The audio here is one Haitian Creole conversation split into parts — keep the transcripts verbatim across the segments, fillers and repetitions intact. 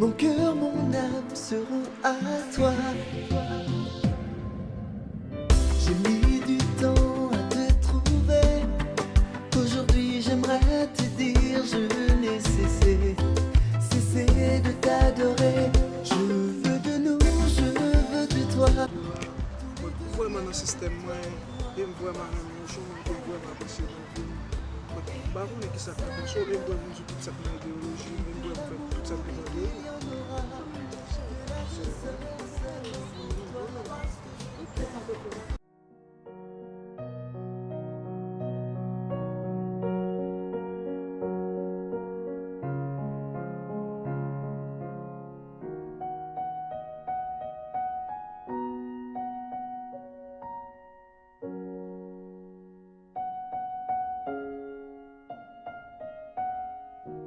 Mon cœur, mon âme seront à toi. J'ai mis du temps à te trouver. Aujourd'hui, j'aimerais te dire, je n'ai cessé, cessé de t'adorer. Je veux de nous, je veux de toi. Mwen vrèman nan sistèm mwen, e m vrèman renmen w, Choumoun, ke m vrèman apresye nan vi m. Mwen pa konnen kisa k nan panse w, e m vrèman di tout sa k nan ideyoloji m, e m vrèman fè tout sa k depann de ou.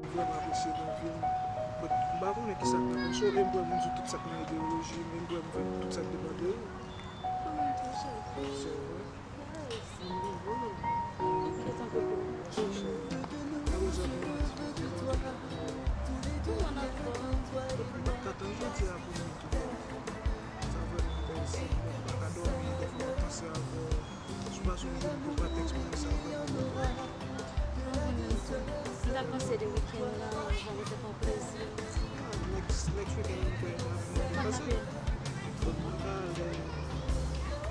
M vrèman apresye nan vi m. But, m pa konnen kisa k nan panse w, e m vrèman di tout sa k nan ideyoloji m, e m vrèman fè tout sa k depann de ou. Kòman tou, cheri? Se vre. Yes. Mwen vin vre. Ok, tankou pou ou. Yes, cheri. Apre sa, kòman? Tout moun ap bon. M pa ka tann jodi a pou nou tounen. Sa vrèman bèl, si mwen pa ka dòmi, dèfwa mwen panse avè w. Sou pa sou yon jodi pou pa tèks mwen, sa vrèman bèl. Mwen menm tou, m t ap panse de wikenn nan, jan nou te fè yon plezi. Ah, next, next weekend, mwen kwè mwen avè mwen vin pase. Mwen ka ale,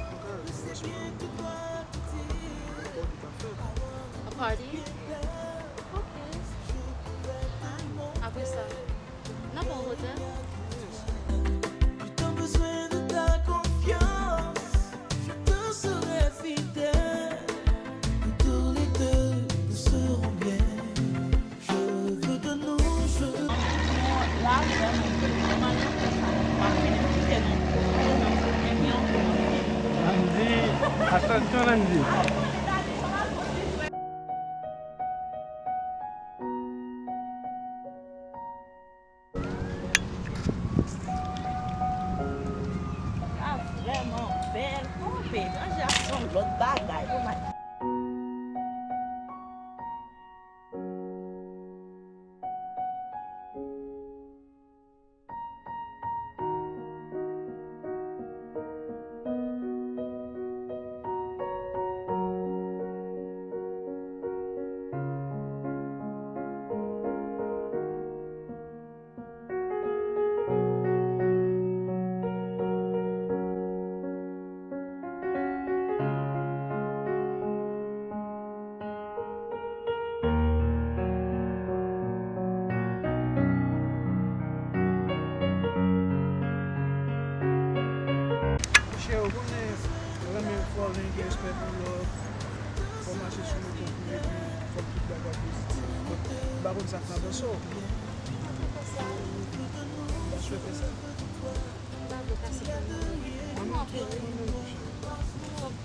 mwen ka ale nan restoran. Mwen ka ale nan restoran. A party? Ok. Apre sa, n ap yon otèl? J'ai tant besoin de ta confiance, je te serai fidèle. Nous tous les deux, nous serons bien. Je veux de nous, je veux. La vrèman bèl. Kòman nou fè sa? M ap vin kite nou. Landy, atansyon, Landy. Sa vrèman bèl. Konpe, manje a se yon lòt bagay. Oh my. Monchè, ou konnen, renmen fò w gen respè pou lòt, fò w mache sou moto pou epi fò tout bagay pozitif. Bon, m pa konn sa k nan panse w. M pa swete sa. M pa vle kase kè m non. Mwen menm tou, mwen menm tou, cheri. Ok.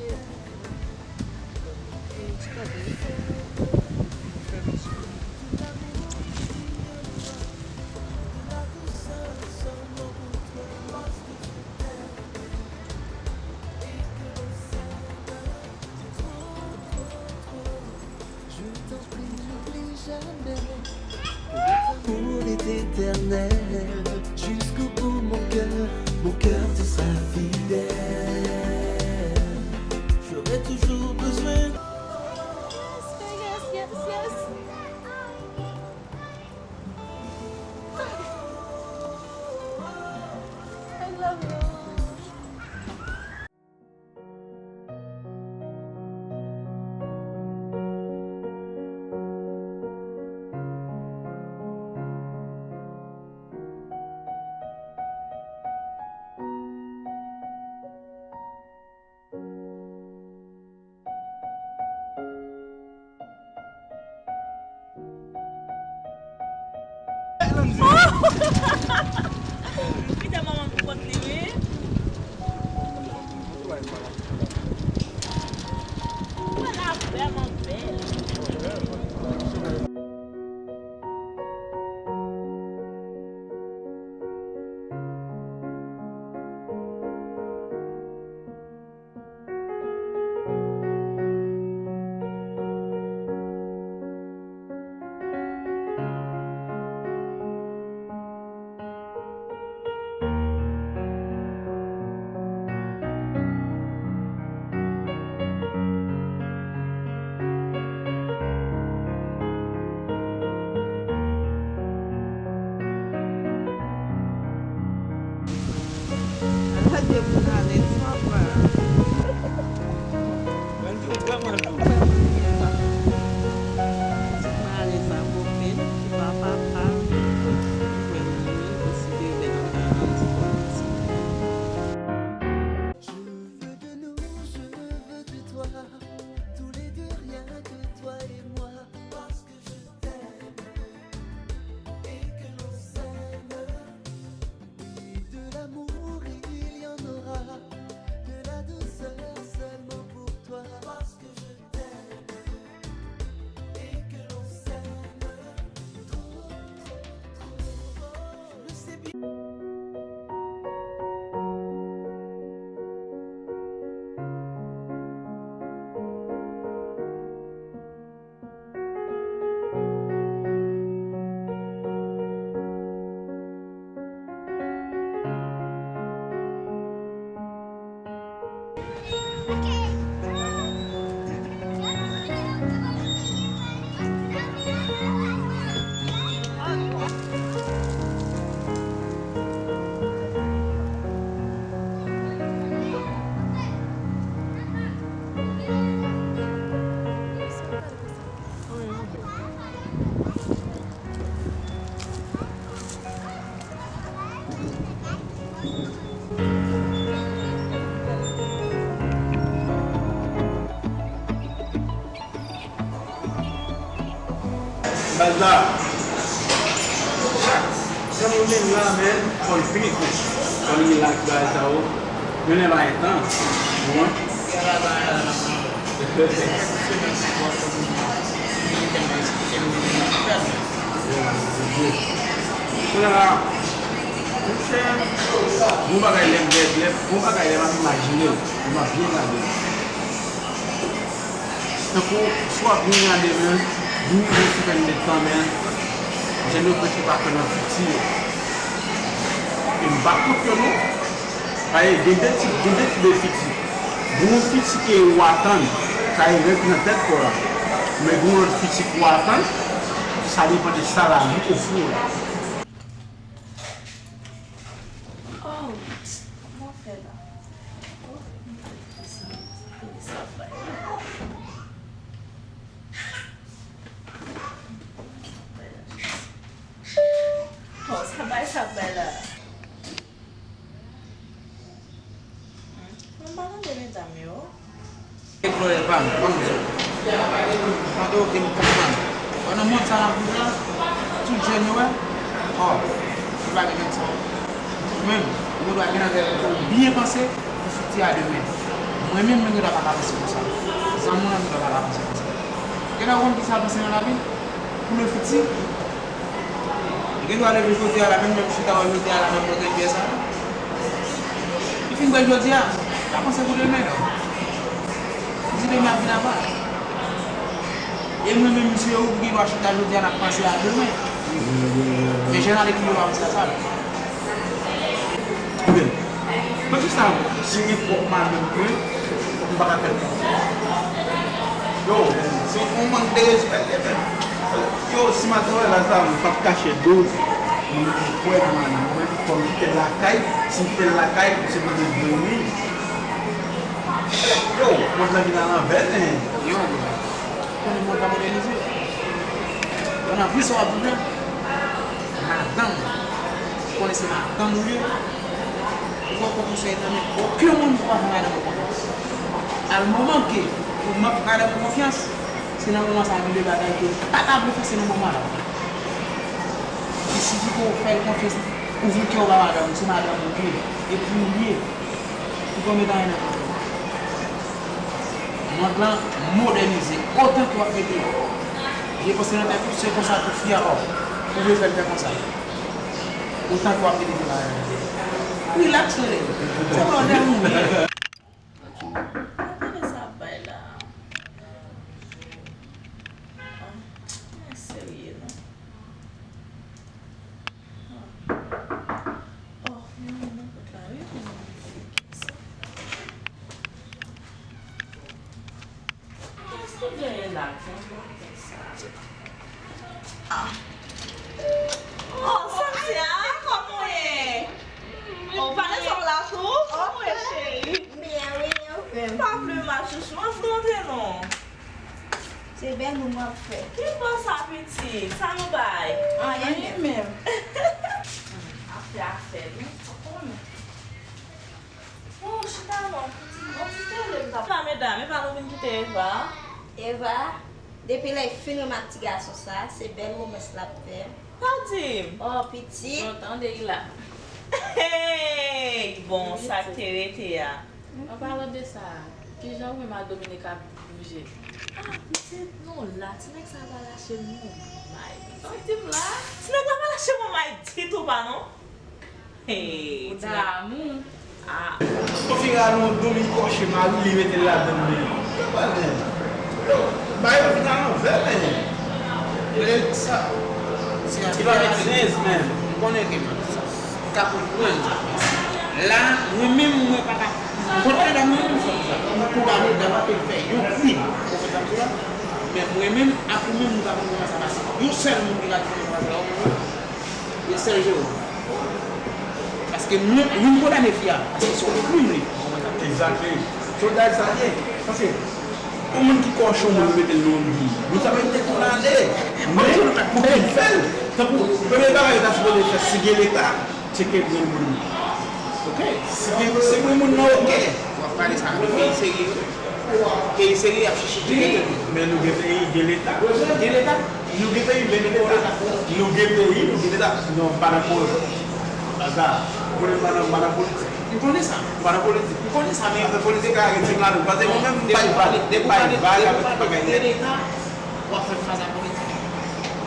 Ti kanpe wi. Fè mèsi. Je t'en prie, n'oublie jamais que notre amour est éternel. Jusqu'au bout, mon cœur, mon cœur te sera fidèle. J'aurai toujours besoin. Yes, yes, yes, yes. I love you. Kite manman m pot li, wi. Mwen la vrèman bèl. Te pou n ale swa pa. Mwen di w vrèman dou. Vrèman dou, papa. Ti malè sa, kokenn, ki pa papa. Vrèman, wi, konsidere nan paran ti kokenn sa. Je veux de nous, je veux de toi, tous les deux, rien que toi et moi, parce que je t'aime et que l'on s'aime. Oui, de l'amour, il y en aura, de la douceur seulement pour toi, parce que je t'aime et que l'on s'aime trop, trop, trop. Je le sais bien. Baz la, chak jan nou vin la, men, fò l vini tou. Fò l vini la, bagay sa yo. Mennen bay tan. Ou konprann? Kounye a la, monchè, gon bagay lè m vle, lè, gon bagay lè m ap imajine l, m ap byen gade l. Tankou, si w ap vin gade men, vin yon sipèn de tan, men, jan yo prèske pa kwè nan fiti yo. E m pa kont yo non. Paske gen de tip, gen de tip de fiti. Gen yon fiti ke ou atann, sa e rèv nan tèt pa w la. Men gen yon lòt fiti ke ou atann, sa depann de sa lavi ofri w la. Oh, kòman fè la? Oh, mwen fè sa, sa fè sa bay la. Oh, sa bay, sa bay la. Mwen pa tande medam yo. Gen florè pa m, ban m di w. Tande w ke m konprann. Wè nan mond sa n ap viv la, tout jèn yo wè, ò, yo pa gen medam sa. Ou menm, ou gendwa gen nan tèt ou byen panse pou fiti a demen. Mwen menm, mwen gendwa pa ka panse konsa. Zanmi w lan gendwa pa ka panse konsa. Gendwa ou konn kisa l panse nan lavi? Pou le fiti, li gen dwa leve jodi a la, menm lè m chita wè jodi a la, m ap manje pyè sa. Li fin bwè jodi a, l ap panse pou demen. Li di demen ap vin apa. E mwen menm, misye, ou gen dwa chita jodi a, n ap panse a demen. Men jèn a li ki yo pa panse a sa. Ebyen, poukisa si m gen pwòp madanm mwen, m pa ka fè l konsa? Yo, se yon mank de respè, men. Yo, si maten wè la sa, m p ap kache di w, mwen kwè nan madanm mwen, fò m kite l lakay, si m kite l lakay, se pou l dòmi. Yo, mond lan vin alanvè, men. Yo, bro. Konnen mond la modènize. Ou nan vi sa w ap viv la. Madanm. Ou konnen se madanm ou ye. Ou poko konsèy nan men okenn moun pou pa fè madanm ou konfyans. Al moman ke ou manke madanm ou konfyans, se nan moman sa gen de bagay ke ou pa ta vle fè, se nan moman la. Li sifi ke ou fè l konfyans, ouvri kè w ba madanm ou, se madanm ou ye, e pou ou ye. Ou pa met anyen nan tèt ou. Mond lan modènize. Otan ke w ap mete vye panse nan tèt ou, se konsa pou fi a ba w. Ou vle fè l fè konsa. Otan ke w ap mete vye bagay nan tèt ou. Rilaks, frè. Se pa w dèyè moun ye. Gade sa ap bay la. Ah, men serye non. Oh, men mwen nan pòt la wi pou mwen vin fè kisa. Èske w genyen lajan pou w fè sa? Ah. Oh, Santia, kòman w ye? Oh, Vanessa w la tou? Se bèl moun w ap fè. Ki bò sa pitit? Sa nou bay? Anyen menm. Afè afè nou. Oh, chita non pitit. Bon ti tele m t ap. Sa medam, epa nou vin kite Eva? Eva, depi lè l fin renmen ak ti gason sa, se bèl womans l ap fè. Pa di m. Oh, pitit. Kontan de la. Hey! Bon, sa k te rete a. An palan de sa, kijan ou menm ak Dominique ap bouje? Ah, pitit, nou la. Ti nèg sa pa lache nou may. Santi m la. Ti nèg la pa lache mwen may ditou pa non. Hey, Ou damou. Ah, Konfira nou Dominique kòche mari li mete l ladann men. Yo, ba yo vin anlè men. Lè sa. It pa make sense, man. Konnen ke man sa. Ka konprann. La, mwen menm mwen pa ka. Kontrè la mwen menm fòk sa. Pou ba nou dam ap fè yon krim. Ou konprann sa m di la? Men mwen menm ak ou menm nou pa konn kòman sa pase. Yon sèl moun ki ka di kòman sa pase la, ou konprann? Yon sèl Jewova. Paske mwen, mwen kondane fi a. Paske se yon krim li. Ou konprann sa m di la? Exactly. Se bagay sa ye. Paske yon moun ki kòche yon moun mete l nan yon bi. Moun sa menm te kondane. Men pou ki l fè l. Tankou premye bagay yo ta sipoze fè si gen leta, tcheke grenn moun nan. Ok. Si gen si grenn moun nan ok. W ap pale sa. Peyi serye. Peyi serye ap chèche tcheke grenn moun. Men nou gen peyi, gen leta. Gen leta. Nou gen peyi, men gen leta. Nou gen peyi, nou gen leta. Non, pa nan pol. Baza. Konnen pa nan pa nan politik. M konnen sa. Pa nan politik. M konnen sa men Afè politik la rete la nou. Paske mwen menm m bay vag, m bay vag avèk bagay nèt. W ap fè faz a politik.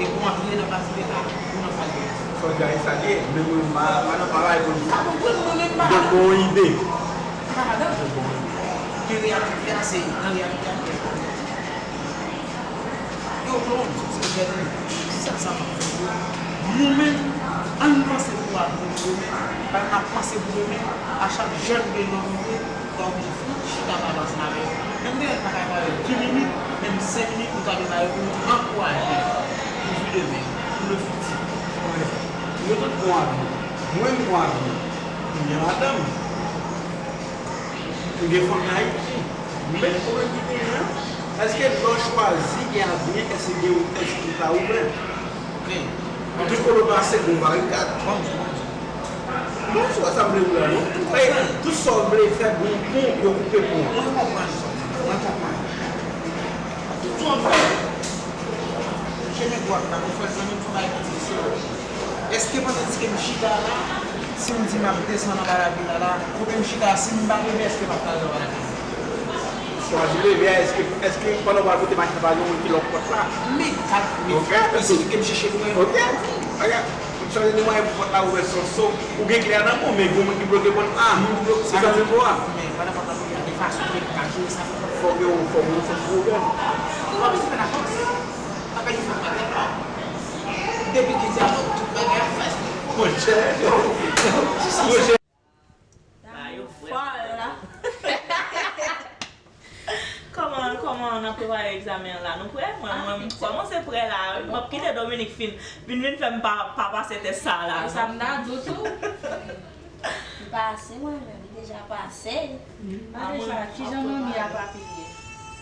Depi w antre nan pati leta, ou nan faz politik. Sòlda e salye, men mwen m pa pa nan pa bay politik. Sa konprann mwen menm pa. Donk bon ide. Sa pa ladan. Ki reyalite a se nan reyalite a ki gen politik. Yo, Claude, se jèn, se sa sa m ap fè yo. Nou menm, ann panse pou avni nou demen. Pandan n ap panse pou demen, a chak jèn gen yon move, fò w gen fou, chita pale ansanm avè yo. Menm demen pa ka pale di minit, menm senk minit, nou ka pale pou nou ankouraje pou vi demen, pou le fiti. Nou tout bon avni. Mwen m bon avni. M gen madanm. M gen fanmi Ayiti. Men pwoblèm ki genyen an, èske lè w chwazi gen avni, èske gen yon tèt ki pa ouvè? Ok. Tout kote w pase, gen yon barikad. Bon, bon. Non, se pa sa m vle di w la, non. Tout sa w vle fè, gen yon pon, yo koupe pon an. Mwen konprann sa w di. Mwen konprann. Tout sa w vle. Chemen dwat la, pou fè zanmi m fè bagay ki difisil. Èske pandan ke m chita la, si m di m ap desann anba ravin la la, kote m chita, si m pa leve, èske m ap ka rive anba ravin la? Chwazi leve a, èske, èske pandan w pral pote machin pa gen yon moun ki lòk pòt la? Men, kat, men, Ok. Misye ki te m chèche lwen. Ok. Regarde, m chwazi de mwayen pou pòt la ouvè sòso. Ou gen klè a nan men w, men gen yon moun ki bloke pòt la. Ah, se sa m vle pou a. Men, pandan pòt la bloke a, de fason ke m ka jere sa. Fòk yo, fòk yo fè pwoblèm. Ou pa bezwen fè lafòs. Apèn ou fè patèt la. Depi ki dyalòg, tout bagay ap fèt. Monchè, monchè. Ba yo fòl la. Kòman, kòman n ap prepare egzamen an la? Nou prè? Mwen, mwen, m kòmanse prè la wi. M p ap kite Dominique fin, vin, vin fè m pa, pa pase tès sa la, E sa non. M ta di w tou. M pase mwen menm, m deja pase. Madeja, kijan manmi a Papi ye?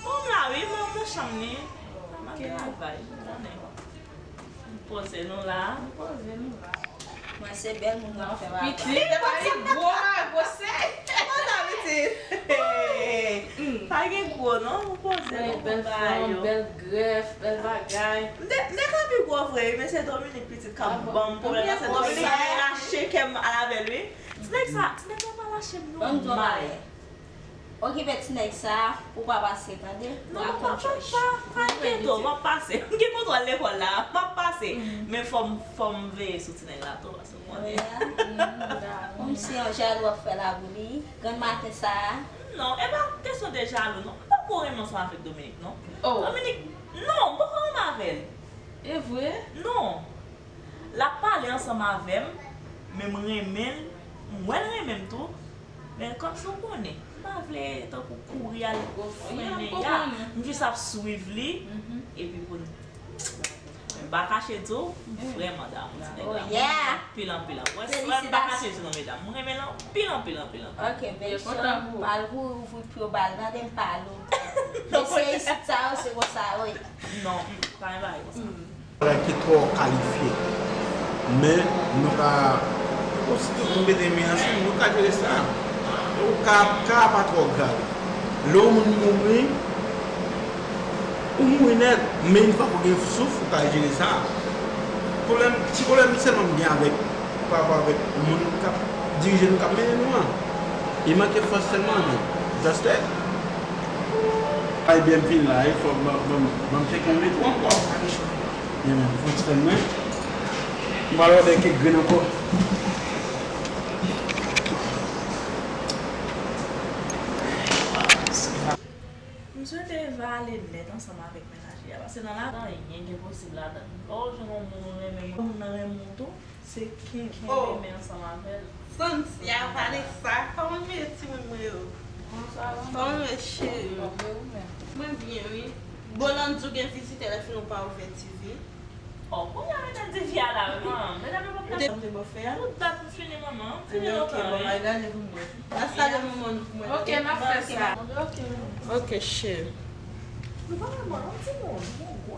Bon, m la wi, m nan chanm li. M ap travay, m konnen. M poze nou la. M poze nou la. Mwen se bèl moun w ap fè bagay. Pitit, se pa li gwo a, gwosè. Kòman sa, pitit? Pa gen gwo, non, m poze nou Bèl bagay fòm, yo. Bèl grèf, bèl bagay. M te, m te ka pi gwo vre wi, men se Dominique pitit k ap ban m pwoblèm nan. Se Dominique ki lache kè m al avè l wi. Ti nèg sa, ti nèg la pa lache m Ban m di w yon non may. Bagay. Okipe ti nèg sa pou w pa pase, tande? Non, pa, pa, pa, pa enkyete w, m ap pase. M gen kontwòl lekòl la, m ap pase. Men fò m, fò m veye sou ti nèg la tou, paske w konnen. Kòmsi yon jalou ap fè la pou li. Grann maten sa a. Non, e pa kesyon de jalou, non. M poko renmen ansanm avèk Dominique, non. Oh. Dominique, non, m poko renmen avè l. E vre? Non. L ap pale ansanm avè m, men m renmen l, m wè l renmen m tou, men kòmsi w konnen, m pa vle tankou kouri al frennen, ya, m jis ap swiv li, epi pou n, men m pa kache di w, m vrèman damou ti nèg la. Oh, yeah. Anpil, anpil, anpil. Wè, wè, m pa kache di w non, medam, m renmen l anpil, anpil, anpil, anpil. Ok, bèl chan, m pral kouri ouvri pye w bal, tande m pale w. Mesye isit sa yo, se konsa yo ye. Non, mm, pa gen bagay konsa. Bagay ki twò kalifye. Men, nou ka, ositou nou mete men ansanm, nou ka jere sa. Ou ka, ka pa twò grav. Lè yon moun mouri, ou mouri nèt, men yon fwa ou gen souf, ou ka jere sa. Pwoblèm, ti pwoblèm sèlman m gen avèk, pa rapò avèk moun k ap dirije nou, k ap mennen nou an. Li manke fòs sèlman, men just that. Ay, byen m fin la, wi, fò ban, ban, ban m cheke yon metwo ankò. Byen, men, fò ti fè mwen. M pral òdè kèk grenn ankò. M swete Eva ale nèt ansanm avèk mennaj li a, paske nan lavi anyen k enposib ladan l. Lè w jwenn yon moun ou renmen, moun nan renmen w tou, se kenbe men ansanm avè l. Santia, Vanessa, kòman nou ye timoun mwen yo? Bonswa, kòman nou ye cheri? Mwen byen, wi. Bon, Landy, ou gen vizitè, lè fini ou pa ouvè T V. Oh, kounye a medam di fi a la, wi, manman. Medam yo p ap... Ou te, ou te bò fè a? Tout dat m fini, manman. M fini lontan, wi. Ok, bon, al gade pou mwen. Al salye manman nou pou mwen. Ok, m ap fè sa. Ok, cheri. Nou pa manman, non, timoun.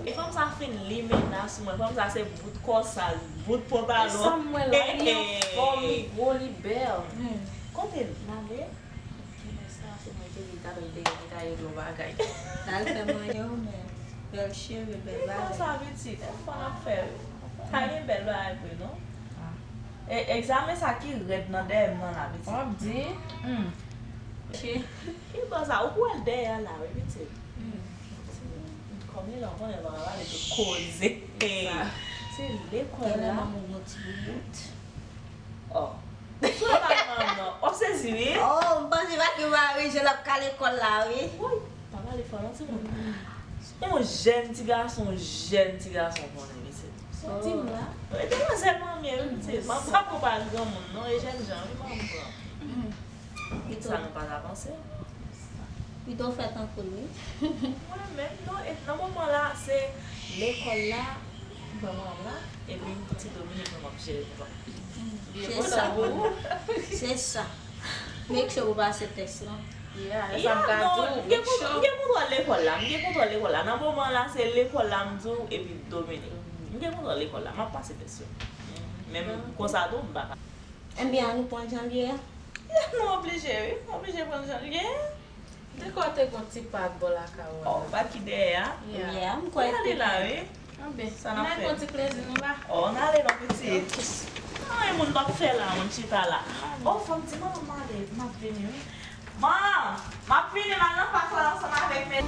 E fanm sa fin limena sou mwen. Fanm sa se bout kò sal, bout pantalon. E sa m wè la, li anfòm, li gwo, li bèl. Kote l? N ale? Kèmè sa, se mwen te di l ta pral dèyè, li ta regle yon bagay. L al fè manyen w, men bèl cheve, bèl bagay. Konsa pitit, yon fwa n ap fè, wi. Pa gen bèl bagay vre, non. E, egzamen sa ki rèd nan dèyè m nan la, pitit. W ap di? Hmm. Ki bò sa, ou kwè l dèyè a la, wi, pitit. Hmm. Kòm li la, ou konnen l pa ka pale tout koze. Se lekòl la. Tèlman moun yon ti bout. Oh. Sou la manman. W ap sezi, wi. Oh, m panse pa ke mari je l ap ka lekòl la, wi. Woy, pa pale fò non, timoun. Yon jèn ti gason, yon jèn ti gason konnen, mesye. Soti m la. Wi, demwazèl manmi, wi, mesye. M ap pran pa granmoun, non, e jèn jan, wi, manmi pran. Sa nou pa ta panse. Pito fè tankou l, wi. Mwen menm, non, e nan moman la, se lekòl la, ban mwen la, epi ti Dominik mwen m ap jere pou mwen. Se sa. Se sa. Make sure ou pase tès lan. Yeah, e sa m ka di w. M gen kontwòl lekòl la, m gen kontwòl lekòl la. Nan moman la, se lekòl la m di w, epi Dominik. M gen kontwòl lekòl la, m ap pase tès yo. Men konsa tou, m pa ka. Ebyen, an nou pran jan l ye a? Nou oblije, wi. Nou oblije pran jan l ye. Dekote gon ti pak bò lakay ou la. Oh, pak ki dèyè a? Yeah. Yeah, m kwè l ale la, wi. Anben, sa n ap fè? N al pran ti plezi nou la. Oh, n ale non, pitit. Anyen moun p ap fè la, moun chita la. Oh, fò m di manman m ale, m ap vini, wi. Man, m ap vini, m al nan pak la ansanm avèk men.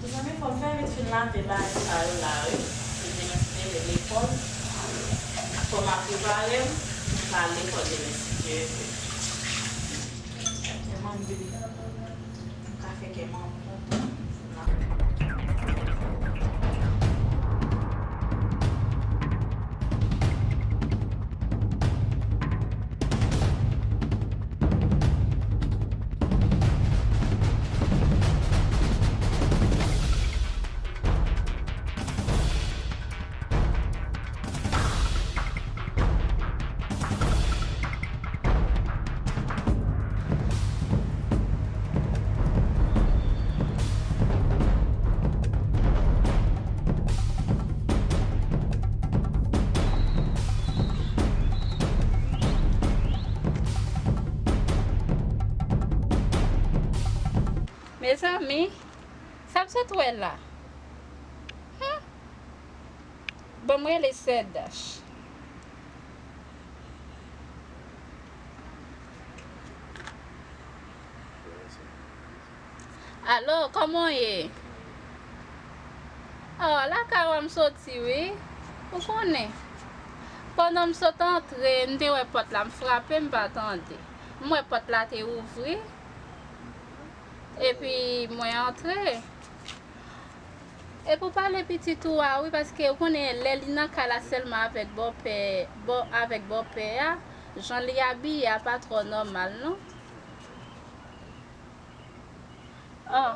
Mezanmi, fò m fè vit fin lave bagay sa yo la, wi. Pou demen si demen lekòl. Fò m al prepare m pou m ka al lekòl demen, si Dye vle. Tèlman m vle. M ka fè kè m kontan. Mezanmi, sa m sot wè la? Hmm. Ban m rele Sèdash. Alo, kòman w ye? Oh, lakay ou a m soti, wi. Ou konnen. Pandan m sot antre, m te wè pòt la, m frape, m pa tande. M wè pòt la te ouvri. Epi mwen antre. E pou pale pitit ou a, wi, paske ou konnen lè li nan kay la sèlman avèk bòpè, bò, avèk bòpè a, Jan li abiye a pa twò nòmal, non. Oh.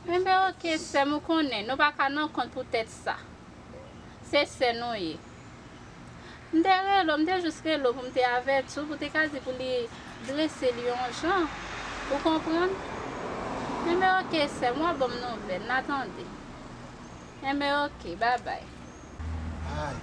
Enben, oke, sè m, ou konnen, nou pa ka nan kont poutèt sa. Se sè nou ye. M te rele w, m te jis rele w pou m te avèti w, pou te ka di pou li drese li yon jan. Ou konprann? Enben, oke, sè m, w a ban m nouvèl, n a tande. Enben, oke, babay. Ay.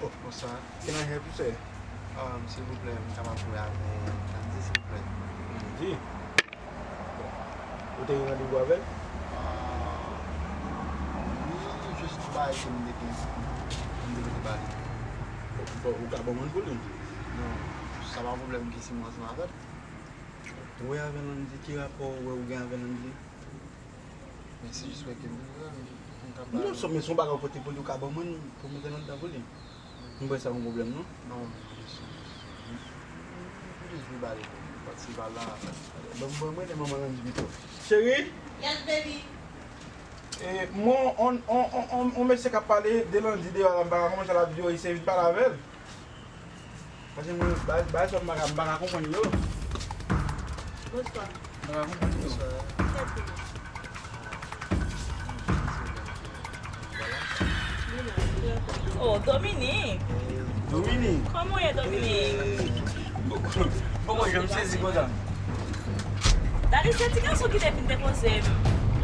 Oh, bonswa. Can I help you, sir? Um, silvouplè, m kapab pale avè Landy, silvouplè? Landy? Bon. Ou te gen randevou avè l? Ah, wi, jis bagay ke m te gen, m te pote ba li. Bon, bon, ou ka ban mwen l pou li? Non, sa pa pwoblèm ke si mwen ansanm avè l. Ou wè avè Landy, ki rapò ou wè ou gen avè Landy? Men se jis wè ke m, m, m ka ba. Non, se, men se yon bagay ou pote pou li, ou ka ban mwen l pou m mete nan anndan pou li. M kwè sa yon pwoblèm, non? Non, non, non, non. M, m, m, m toujou ba li, paske pa la. Ban m, ban mwen de manman Landy pito. Cheri? Yes, baby. E, mwen, on, on, on, on, on mesye k ap pale de Landy deyò la, m pa ka konprann sa l ap di yo, eseye vin pale avè l. Paske mwen, ba, ba, sa m pa ka, m pa ka konprann yo. Bonswa. M pa ka konprann yo. Bonswa. Kèt ou? Oh, Dominique. Dominique. Kòman w ye, Dominique? Bon, bon, bon, jan m sezi konsa. Dali, se ti gason ki te vin depoze m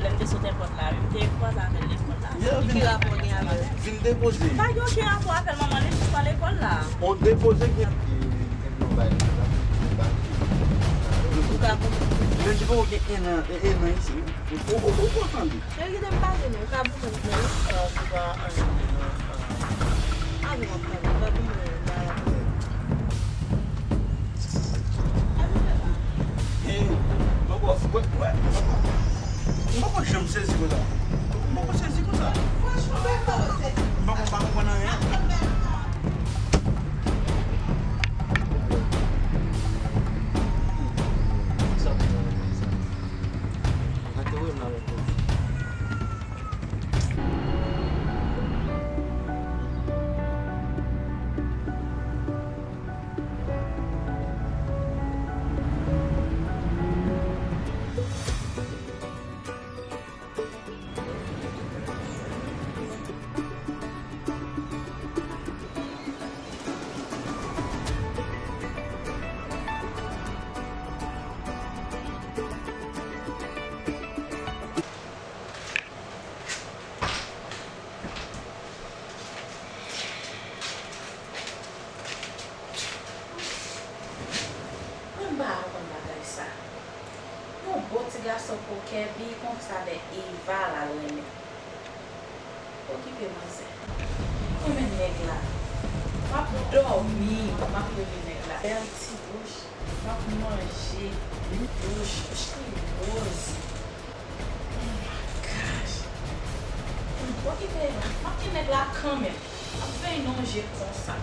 lè m te sot èpòt la, wi. M te kwaze avè l lekòl la. Ki rapò gen avè l? Vin depoze. Pa gen okenn rapò avè l, manman li jis pa lekòl la. On depoze gen. Ou ka konprann. Men di pou gen en an, en an isi. Ou, ou, ou, ou konprann. Cheri, kite m pale non, ou ka goumen, non. Ah, se pa anyen, non. Ah. Anyen, w ap pale, ou ka goumen, ou ka goumen. Eh, mwen, mwen, mwen, mwen poko janm sezi konsa. Mwen poko sezi konsa. Mwen poko pa konprann anyen. Mwen pa konn bagay sa. Yon bon ti gason kokè, bi konsa, men Eva l al renmen. Okipe manzè. Renmen nèg la. M ap dòmi, m ap renmen nèg la. Bèl ti bouch, m ap manje. Bouch, bouch li woz. Oh my gosh. Okipe Eva, m ap gen nèg la kanmenm. M ap veye nan yon je konsa.